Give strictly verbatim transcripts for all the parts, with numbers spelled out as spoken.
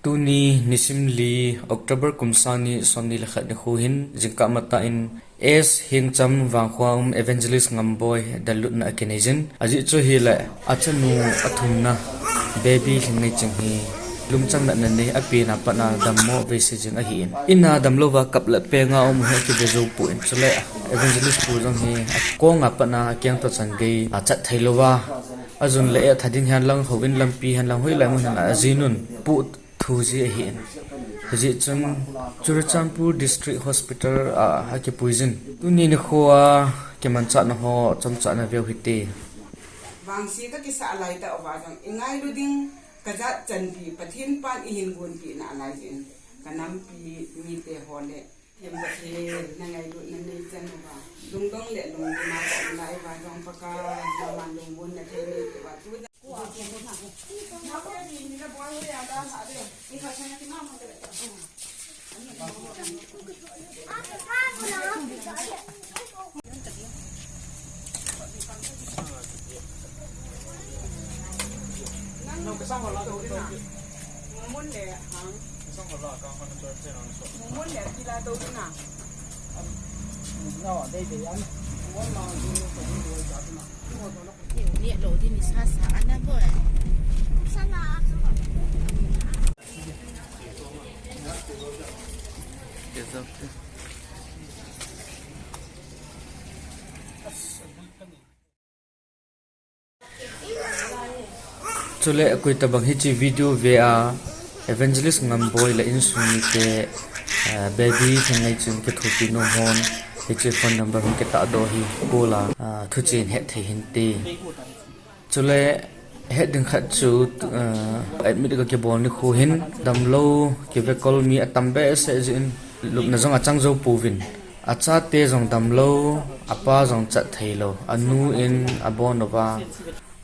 Tuni nisim li October kum sang ni som ni le khat nikho hin jingkah matah in S Hengcham Vangkho a um Evangelist Ngamboi dalutna akinei jin. Ajeh chu ahile achanu athumna Baby Lhingngeiching hi lungchang natna nei apen a pat a dammo veise jing ahin. In a damlouva kap le peng a um hi akive jou poi. Chule Evangelist pu jong hi akong a pat a akeng toh chan gei achat thei louva, ajun le eh tha ding hen lang, houin lampi hen lang, hoilai mun hen ajinun pu thu ji ahin. Hijeh chun Churachandpur District Hospital a akipui jin. Tuni nikho a kimanchahna ho chomcha na veu hite. Vangse kakisah laitah uva jong ingailu ding kajat chanpi Pathen pan eihin gonpeh nalai jeh in kanampi mite ho le Pathen nangailutna neichan uva lungdong le lungdong a kaum lai uva jong Pakai nangman lungmonna thei neipe uva tu Chule koitabang hiche video ve a Evangelist Ngamboi le insung mite, eh, Baby Lhingngeiching kithopi nom hon hiche phone number hung kitahdoh hi call a, ah, thuchen het thei hinte. Chule het ding khat chu, eh, admit kakibol nikho hin damlou kivekol mi atam behseh jeh in lupna jong achang jou pouvin. Achate jong damlou, apa jong chat theilou, anu in abon uva,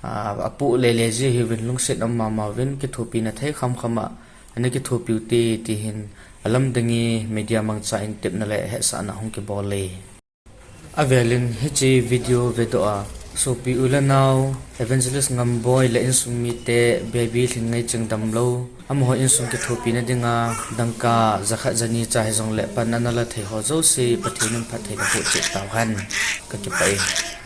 a, apoh lele ji ahiuvin lungset um mama uvin kithopina thei khamkham a ana kithopi ute ti hin alamdang in media mangcha in tepna le hetsahna hung kibol e. Avel in hiche video vedoh a sopi u le nao Evangelist Ngamboi le insung mite Baby Lhingngeiching damlou, amaho insung kithopina dinga dangka jakhat jani cha hijongle pan ana la thei ho jouse Pathen in phattheina boh cheh tauhen. Kakipah e.